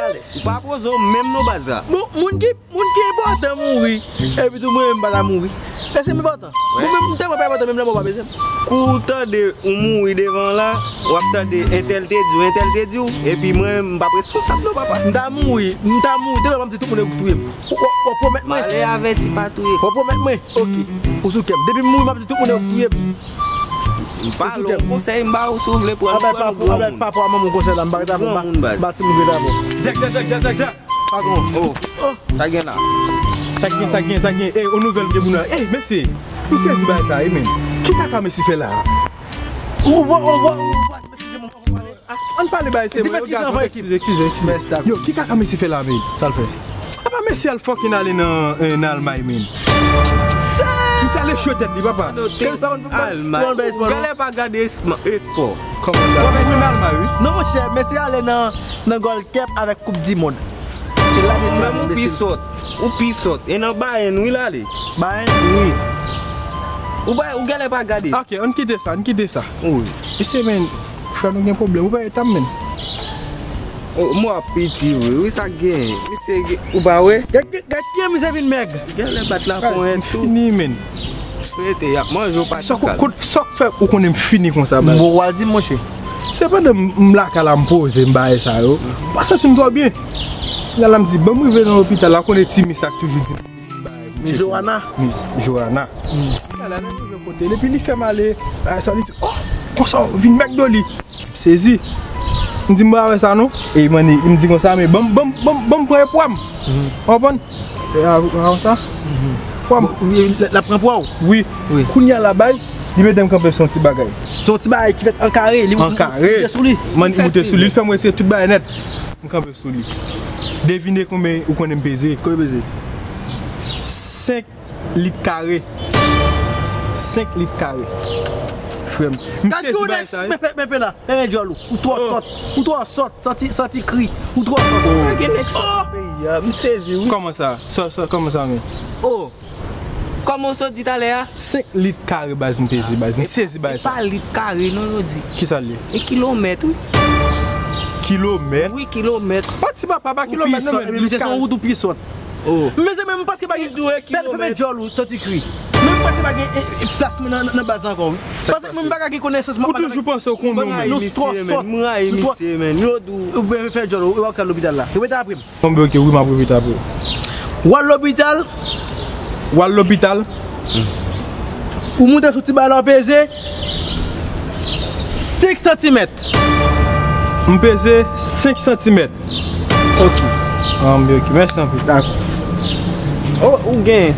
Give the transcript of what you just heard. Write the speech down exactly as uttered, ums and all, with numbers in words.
Ou pa poze w menm non baz la. Bon, moun ki, moun ki enpòtan mouri, epi tou mwen menm m pa ta mouri. Èske m enpòtan? Mwen menm m tèlman pa enpòtan menm lanmò pa peze m. Kou w tande ou mouri devan w la, w ap tande entèl te di w, entèl te di w, epi mwen menm m p ap responsab non papa. M ta mouri, m ta mouri devan w ap di tout moun yo touye m. W, w, w pwomèt mwen. Malè avèti pa touye. W pwomèt mwen. Ok. Ou sou kè m. Depi m mouri m ap di tout moun yo touye m. M pa lè w konsèy m ba ou si w vle pran. Abay papa, abay papa a manman w konsèy la, m pa ret avè w, m pa, m pa timoun ret avè w. Zèk, zèk, zèk, zèk, zèk, zèk. Patwon. Oh. Oh. Sa gen la? Sa gen, sa gen, sa gen. Ey, on nouvèl gen moun la. Ey, mesye, m sezi bagay sa, ey, men. Ki kaka mesye fè la? Ou, ou, ou, ou, ou, mesye, se bon, fò pale. Ah, ann pale bagay se mwen, yo, gason, eskize, eskize, eskize. Yo, ki kaka mesye fè la, men? Sa l fè? Apa mesye al fucking ale nan, eh, nan Almay, men? Misye al echwe tèt li, papa. Almay. Ou genlè pa gade espò. Kòman sa? Wi, nan Almay, wi. Non, monchè, mesye ale nan, nan Gold Cup avèk Koup di Mond. Se la mesye ale, mesye. Ou pi sòt. Ou pi sòt. E nan Bayern, wi, l ale. Bayern? Wi. Ou bay, ou genlè pa gade. Ok, ann kite sa, ann kite sa. Wi. Mesye, men, frè nou gen pwoblèm. Ou pa eta m, men. Oh, mwen ap piti vre. Wi, sa k gen. Misye gen, ou pa wè? Gad, gad, gad kijan misye vin mèg. Genlè bat la ponyèt tou. Fini, men. Rete, y ap manje w pa ti kal. Sa k fè ou konnen m fini konsa, baz? Bon, w a di, monchè. Se pandan m, m lakay la, m poze, m bagay sa yo. M pa santi m twò byen. Lè la, m di, ban m rive nan lopital la, konnen ti mis la k toujou di m. Miss Johanna. Miss Johanna. Ala nan rive kote l, epi li fè m ale, bagay sa, li di, oh, konsa w vin mèg do li. Sezi. M di, m pa wè sa non. E li mande, li m di konsa, men ban m, ban m, ban m, ban m pran epwa m. Ou konprann? E a, a, sa? Pwa m. Bon, l, l ap pran pwa w? Wi. Wi. Kounye a la, baz, li mete m kanpe sou yon ti bagay. Se yon ti bagay ki fèt an kare, li, li, li moute sou li. Li moute sou li, li fè m retire tout bagay nèt. M kanpe sou li. Devine konbyen ou konnen m peze? Konbyen w peze? Senk lit kare. Senk lit kare. Frè m. M sezi bagay sa, wi. Men, men, men, men la, men, men djòl ou. Ou twò sòt. Ou twò sòt. Santi, santi kri. Ou twò sòt. Pa gen nèg sòt nan peyi a. M sezi, wi. Kòman sa? Sa, sa, kòman sa, men? Oh. Kòman w sot di talè a? Senk lit kare, baz, m peze, baz. M sezi bagay sa. E pa lit kare non yo di. Kisa l ye? E kilomèt, wi. Kilomèt? Wi, kilomèt. Pati papa, pa kilomèt non, men lit kare. Misye se yon wout ou pi sòt. Oh. Mezanmi, m paske pa gen bèl fèmen djòl ou santi kri. Men m paske pa gen, e, e, plas mwen nan, nan baz la ankò, wi. Paske mwen m pa ka gen konesans, m ap pale. Ou toujou panse w konnen w menm. Nou twò sòt. M rayi misye, men. Yo di w, ou byen fè djòl ou, ou al lopital la. Ou rete apre m. Bon, ben, ok, wi, m ap repete apre w. W al lopital. W al lopital. Ou moute sou ti bagay la, w peze senk santimèt. M peze senk santimèt. Ok. An, ben, ok. Mèsi anpil. Dakò. Oh, ou gen.